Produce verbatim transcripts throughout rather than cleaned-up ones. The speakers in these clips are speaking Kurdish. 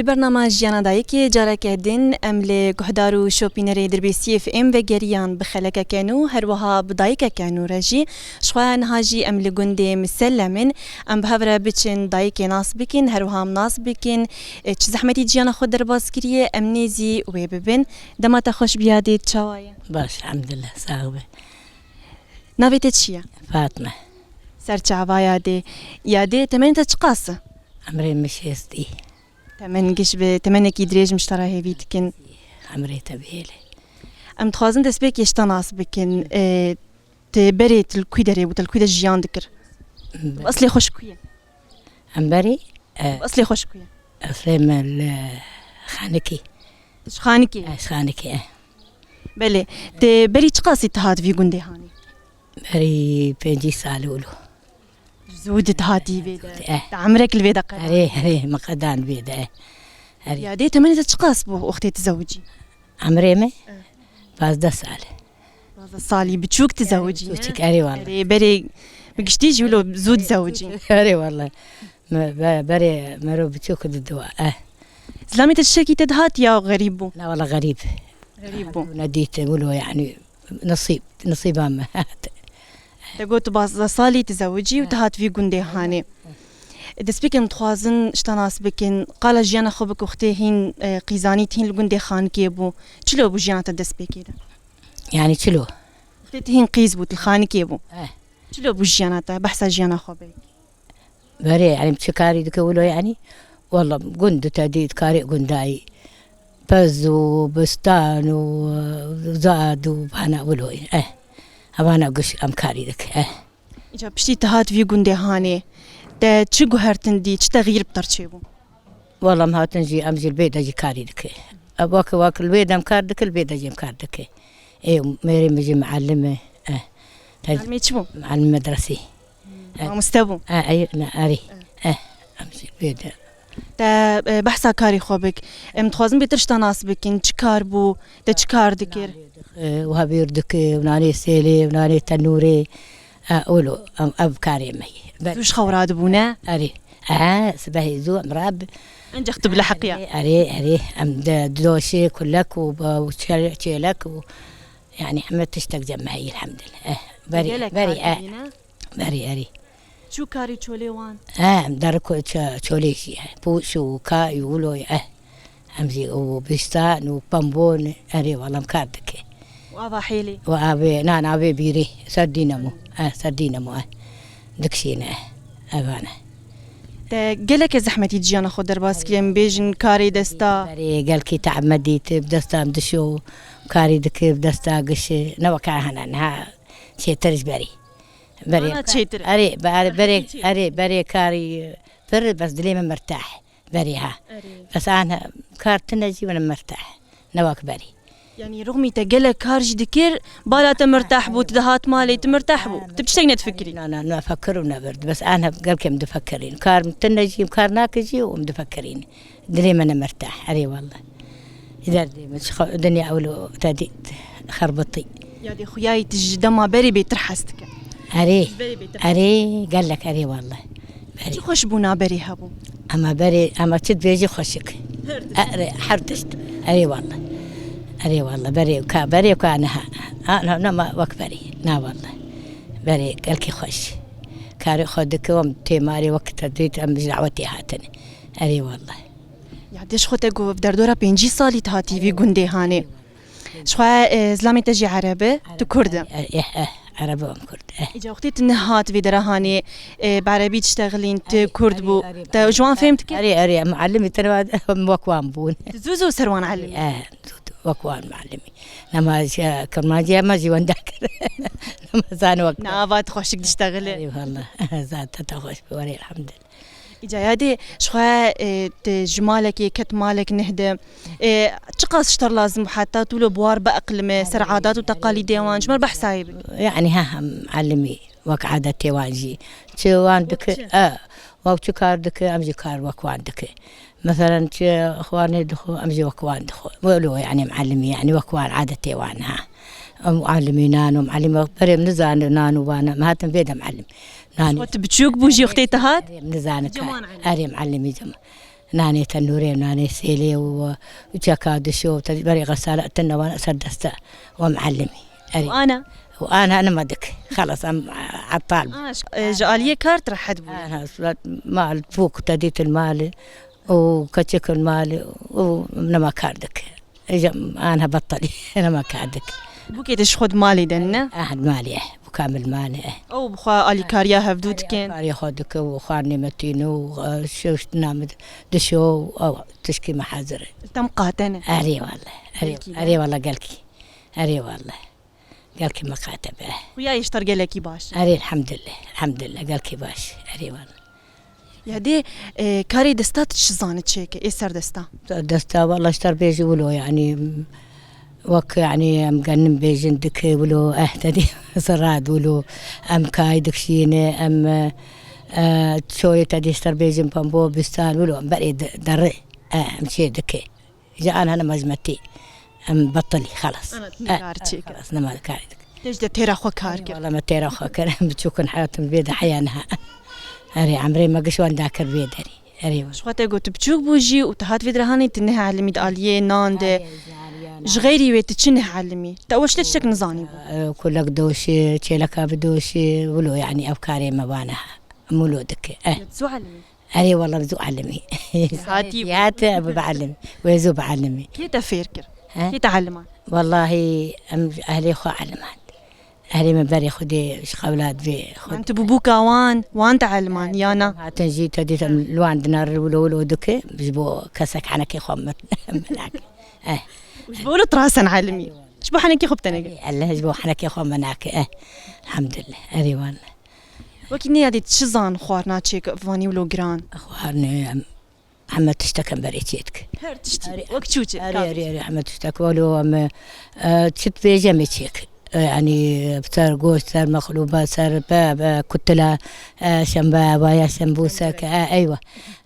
Bernama Jiyana Dayikê careke din em li guhdar û şopînerê Dirbêsiyê F M vegeriyan bi xelekeke nû, her wiha bi dayikeke nû re jî. Ji xwe niha jî em li gundê Misellem in. Em bi hev re biçin dayikê nas bikin, her wiha em nas bikin, e, çi zehmetî jiyana xwe derbas kiriye, em nêzî wê bibin. Dema te xweş biyadê, çawa ye? Baş, elhamdulillah, sax be. Navê te çi ye? Fatme. Ser çava yadê. Yadê, temenê te çiqas e? Emrê min şêst î. Temen giş bi, temenekî dirêj min ji te re hêvî dikin. Emrê te bihêle. Em dixwazin destpêkê ji te nas bikin. E, tu berê tu li kû derê bû, tu li kû de jiyan dikir? Bi eslê xwe ji kû ye? Em berê, e, Bi eslê xwe ji kû ye? Eslê me li Xanikê. Ji Xanikê? E, ji Xanikê, e. Belê. Tu berî çiqasî tu hat vî gundê hanê? Berî pêncî salî wilo. Zû di hatî vê de. Eh. Te emrek li vê de qeda? Erê, erê, me qedan vê de. Erê. Ya dê temenê te çiqas bû wextê tu zewicî? Emrê me? Eh. Pazdeh sal. Pazdeh salî biçûk tu zewicî, ne? Biçûk, erê wala. Erê, berê bi giştî jî wilo zû dizewicî. Erê wala. Me, be-, berê mero biçûk didiwa, eh. Zilamê te tiştekî te dihat ya xerîb bû? La wala xerîb. Xerîb bû. Nedîtin wilo yani. Nesîb, nesîba me. Te got tu pazdeh salî dizewicî û tu hat vî gundê hanê. Destpêkê em dixwazin ji te nas bikin, qala jiyana xwe bike, wextê hîn, e, qîzanî tu hîn li gundê Xanikê bû. Çilo bû jiyana te destpêkê de? Yani çilo? Wextê tu hîn qîz bû, tu li Xanikê bû. Eh. Çilo bû jiyana te, behsa jiyana xwe bike? Berê, yani çi karî dike wilo yani? Walla gund te dît karê gundayî. Pez û bistan û, e, zad û vana wilo, eh. Evana giş em karî dike, eh. Îca piştî te hat vî gundê hanê, te çi guhertin dî, çi texîr bi te re çêbû? Wala em hatin jî, em jî li bê de jî karî dike. E, wek, wek li wê de em kar dike, li bê de jî em kar dike. Ê, mêrê min jî muallim e. Eh. Te- Muallimê çi bû? Muallim medresî. Eh. Mamoste bû? Eh, ey, ne, erê. Eh. Eh, em jî li wê de. Te, e, behsa karê xwe bik. Em dixwazin bêtir ji te nas bikin. Çi kar bû? Te çi kar dikir? Eh, wiha bêr dike, nanê sêlê, nanê tenûrê. E, wilo, em, ev karê me ye. Be- Zû ji xew radibû, ne? Erê. E, sibehê zû em rab- Encex tu bileheqiya. Erê, erê, erê. Em de doşê, kulek û, û çê-, çêlek û, yani, heme tiştek cem me heye, elhamdülillah. E, berê, gelek berê, kar e. Dibîne? Berê, erê. Çû karî çolê wan? E, em derik û ço-, çolê jî, e. Pûş û ka û wilo, e. Em jî û bîstan û pembon, erê, wala em kar dike. Û ava hêlê? Û avê, na, na, avê bîrê, ser dînemo. Eh, ser dînemo, eh. Dikişîne, eh. Evane. Te geleke zehmetî di jiyana xwe derbas kiriye, em bêjin karê desta. Berê, gelkî teab me dît, bi desta em dişo, karî dike, bi desta gişe. Ne weke hene, niha çêtir ji berî. Berê, ana çêtir. Erê, be-, erê, berê, erê, berê karî pir, bes dilê me mirtah. Berê ha. Erê. Bes an kar tune jî wene mirtah. Ne wek berê. Yani ruxmî te gelek kar jî dikir, bala te mirtah bû, tu dihat malê, tu mirtah bû. Tu tiştek nedifikirî. Na, na, na, fekirim nebird. Bes an gelkê em difikirîn. Kar tune jî, kar nake jî, em difikirîn. Dilê me ne mirtah. Erê wallah. Ji derdê min, ji xwe, dinya ewlo te dît, xerbitî. Ya dê xuyayî tu ji dema berê bêtir hez dike. Erê, Ji berê bêtir hez erê, gelek erê wallah. Berê. Çi xweşbûna berê hebû? Ama berê, ama çi dibêjî xweşik. Her tişt. Erê, her tişt. Erê wallah. Erê wallah, berê ka, berê ka niha. Ha, na, na, ma wek berê. Na wallah. Berê gelkî xweş. Karê xwe dike, em têmarê wek te dît, em ji dawetê hatine. Erê wallah. Ya dê ji xwe te got, derdora pêncî salî tu hatî vî gundê hanê. Ji xwe, e, zilamê te jî ereb e, tu kurd e. E, e, e, ereb e, em kurd e. Îca wextê tu nehat vê dera hanê, e, bi erebî diştexilîn, tu kurd bû. Te ji wan fêm dikir? Erê, erê, em muallimî te ne wek wan bûn. Tu zû zû ser wan elimî? E, zû, zû, wek wan muallimî. Nema ji kirmancî me jî wenda kir. Nema zan wek. Na, va tu xweşik diştexile. Eyvallah. Zaten te xweş bi werê, elhamdülillah. Îca yadê, ji xwe, e, tu ji malekê ket malek neh de, e, çiqas ji te re lazim bû heta tu lo bi war bieqilime ser adat û teqalîdê wan, ji me re behsa wê bike. Yani ha, hem elimî wek adetê wan jî. Çi wan dike, e, wek çi kar dike, em jî kar wek wan dike. Meselen çi xwarinê dixwe, em jî wek wan dixwe. Welo yani em elimî, yani wek wan adetê wan ha. Em elimî nan û em elimî berê em nizane nan û wana. Em hatin vê de em elim. Nanî. Xwe tu biçûk bû jî wextê te hat? Erê, em nizane ka. Cem wan elim. Erê, em elimî cem. Nanê tenûrê, nanê sêlê û, û çeka dişo, te berê xesale tine wan ser deste, we muallimî. Erê. Û ana? Û ana nema dik. Xelas, em etal bû. Ah, ş-, e, ji aliyê kar rehet bû. Ana, mal, bûk, te dîtin mal û keçik mal û nema kar dik. Îja anha betelî, nema kar dik. Bûkê te ji xwe di malê de ne? Ah, di malê, eh, bûka min li malê, eh. Ew bi xwe alîkariya hevdû dikin? Alîkariya xwe dike û xwarinê me tîne û, eh, şeştina min dişo û ew tişkî me hazir e. Li te miqate ne? Erê wele, erê, gelkî ne? Erê wele gelkî. Erê wele. Gelkî miqate be. Xuya yê ji te re gelekî baş e. Erê, elhamdulillah, elhamdulillah, gelkî baş. Erê wele. Ya dê, e, karê desta tu çi zane çêke, ê ser desta? Desta, wela ji te re bêjî wilo, yanî, wek, yanî, em genim bêjin dike wilo, eh, te dî sirat wilo, em kayî dikişîne, em, e, e, çorê te dî ji te re bêjin pembo, bîstan wilo, em berê de-, derê, eh, em çê dike. Ji an hene mezmetî. Em betilî, xelas. Ana, tu nikar çêkir. Xelas, nema kar dik. Te ji de têra xwe kar kir. Wala me têra xwe kir. Em biçûk in, heyatim vê de heya niha. Erê, emrê me giş wan dakir vê derî. Erê. Ji xwe te got tu biçûk bû jî û tu hat vê dirahanê tu neh elimî di aliyê nan de. Ji xeyrî wê tu çi neh elimî? Te ew şte tiştek nizanî bû. Kulek doşî, çêleka bidoşî, wilo, yanî ev karê me vane. Em wilo dike. Eh. Zû elimî. Erê wele zû elimî. Hatî bû. Hate bi elim. Wê zû bi elimî. Kê te fêr kir? He? Kê te eliman? Wellahî em ji ehlê xwe eliman. Ehlê min berê Xwedê ji qewlad vê xwe. Wan tu bû bûka wan, wan te eliman, ya na? Hatin jî te dît em li wan dinar wilo wilo dike, ji bo kesek henekê xwe min, min nake. Eh. Ji bo wilo trasen elimî. Ji bo henekê xwe bi te neke. Allah ji bo henekê xwe min nake. Eh. Elhamdulillah. Erê wele. Wekî nê yadê çi zan xwarina çêke, vanî wilo giran? Xwarinê em heme tiştek em berê çê dike. Her tiştî, wek çûçe, erê, erê, erê, heme tiştek. Welo em, e, çi dibêje em ê çêk. E, yanî ser goşt, ser mexlûba, ser be, be, kutila, e, şembe, vaya şembûsek, e, eywa.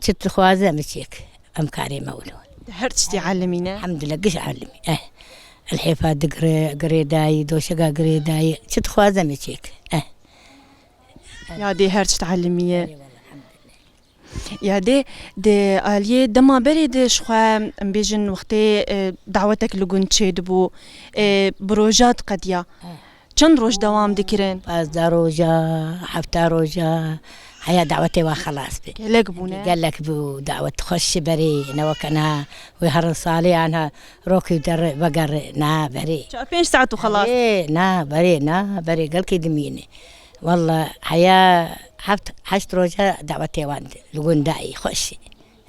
Çi dixwaze em ê çêk. Em karê me wilo. Her tiştî elimî ne? Elhamdulillah, giş elimî. Eh. Lihêfa digire, girêdayî, doşega girêdayî. Çi dixwaze em ê çêk. Eh. Ya dê her çi teelimiye. Erê wele, elhamdulillah. Ya dê, di aliyê dema berê de ji xwe, em bêjin, wextê, e, dawetek li gund çêdibû, e, bi roja diqediya. He. Çend roj dewam dikirin? Pazdeh roja, hefta roja, heya dawetê wa xelas bî. Gelek bûne? Gelek bû dawet xweş berê, ne weke niha, wê herin salê an ha, rokî der vegere, na berê. Çar pênc saet û xelas. Ê, na berê, na berê, gelkî dimîne. Walla heya heft, heşt roja dawetê wan li gundayî xweş.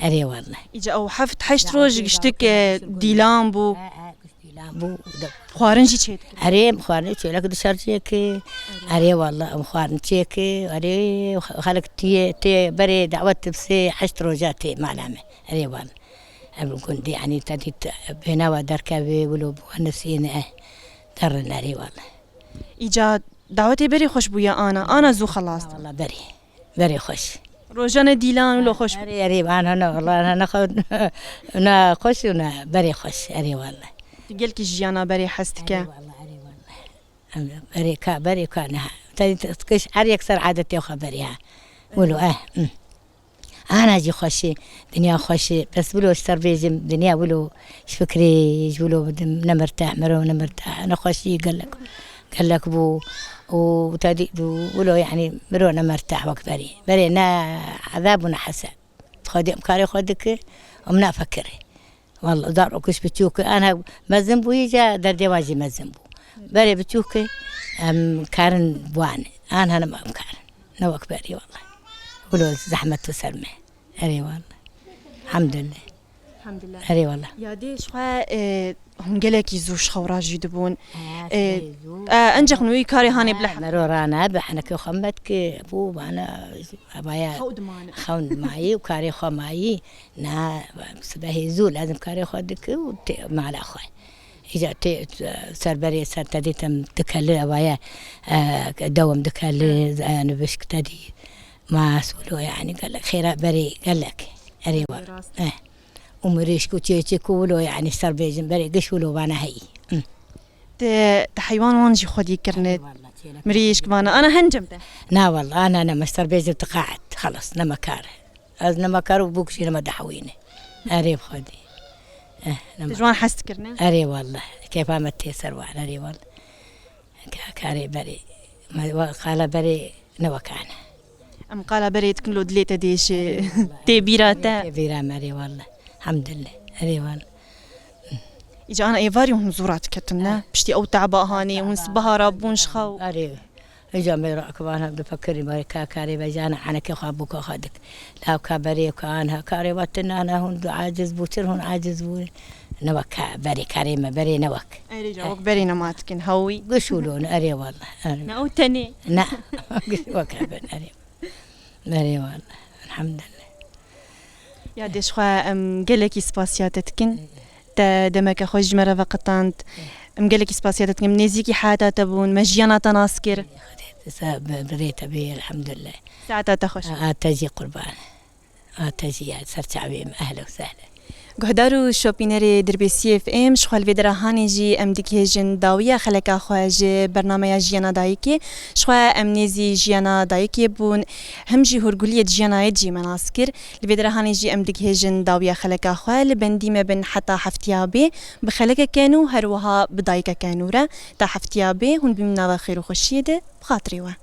Erê walla. Îca ew heft heşt roj giştik, e, dîlan bû. He, he, giş dîlan bû. Xwarin jî çê dikir. Erê, em xwarin çêlek dişar çêke. Erê walla, em xwarin çêke. Erê, xelk tiyê, tê berê dawet bi sê heşt roja tê mala me. Erê walla. Em gundî, yanî te dît, bênawa derkevê, wilo bi wenisîne, eh, derin, erê walla. Îca dawetê berê xweş bûye ana. Ana zû xelas. Walla berê. Berê xweş. Rojane dîlan wilo xweş bû. Erê, erê, ana ne, walla, ana ne xwe-, ne xweş û ne berê xweş. Erê walla. Tu gelkî jiyana berê hez dike. Erê walla, erê walla. Em berê ka, berê ka niha. Te dît, giş her yek ser adetê xwe berê ha. Wilo, eh, hmm. Ana jî xweşî, dinya xweşî. Bes wilo ji ser bêjim, dinya wilo ji fikrê, ji wilo bidim, ne mirtah, miro ne mirtah, ne xweşî gelek, gelek bû. Û te dî, wilo, yanî, miro ne mirtah wek berê. Berê ne ezab û ne hesab. Xwedê em karê xwe dike, em nafekirê. Walla, zarok ji biçûk, ana mezin bûyî, îca derdê wan jî mezin bû. Berê biçûk e, em karin wan. Ana nema em karin. Ne wek berê, walla. Wilo zehmet û ser me. Erê walla. Elhamdulillah. Elhamdulillah. Erê walla. Ya dê ji xwe, e, hûn gelekî zû ji xew rajî dibûn. Ha, e, sibehê zû. E, encex nûyî karê hanê bile. Ha, mero rana, bi henekê xwe met ki, bû bana, abaya xew dimayî û karê xwe mayî. Na, sibehê zû lazim karê xwe dike û tê mala xwe. Îca tê ser berê ser te dîtim dikeli evaye, e, dewim dikeli, e, nivişk te dî. Ma sûlo, yanî gelek xêra berê gelek. Erê wa. Rast. Eh. Û mirîşk û çêçik û wilo, yanî ser bêjin berê giş wilo vana heyî. Hı. Te, te heywan wan jî xwedî kirine. Erê walla, çêlek. Mirîşk vana. Ana hencem te. Na walla, ana ne, me ser bêjin tiqaet. Xelas, ne me kar. Ez nema kar û bûk jî nema dihewîne. Erê bi Xwedê. Eh, nema. Tu ji wan hez dikirine? Erê wallah. Kêfa me tê ser wan, erê wallah. Ka-, karê berê. Me wa-, qala berê ne wekane. Em qala berê dikin lo dilê te dêşe. Tê bîra te. Tê bîra me, erê wallah. Hemdillah. Erê wallah. Îca ana êvarî hûn zû radiketin, ne? Piştî ew teba hanê, hûn sibeha rabûn ji xew. Erê. Îca me rakibana difekirî me ka-, karê vejana henekê xwe bûka xwe dik. Law ka berê ka anha karê we tune ne hûn aciz bûtir, hûn aciz bû. Ne wek ka-, berê karê me, berê ne wek. Erê ca wek berê nema dikin, hewî. Gişûlon, erê wallah. Erê. Ne ew tenê. Ne. Giş wek hebin, erê. Erê wallah. Elhamdulillah. Ya dêşxwe em gelekî spasiya te dikin. Te demeke xweş ji me re veqetand. Em gelekî spasiya te dikin. Em nêzîkî heyata te bûn. Me jiyana te nas kir. Xwedê te sa bi, bi rê te bê, elhamdulillah. Saeta te xweş. A, a te jî qurban. A te jî ya ser çavê min. Ehlen we sehlen. Guhdar û şopînerê Dirbêsiyê F M, ji xwe li vê dera hanê jî em digihêjin dawiya xeleka xwe ji bernameya Jiyana Dayikê. Ji xwe em nêzî Jiyana Dayikê bûn, him jî hûrguliyê di jiyana yê jî me nas kir. Li vê dera hanê jî em digihêjin dawiya xeleka xwe. Li bendî me bin heta heftiya bê. Bi xelekeke nû her wiha bi dayikeke nû re. Ta heftiya bê hûn bimîn nava xêr û xweşiyê de, bi xatirê we.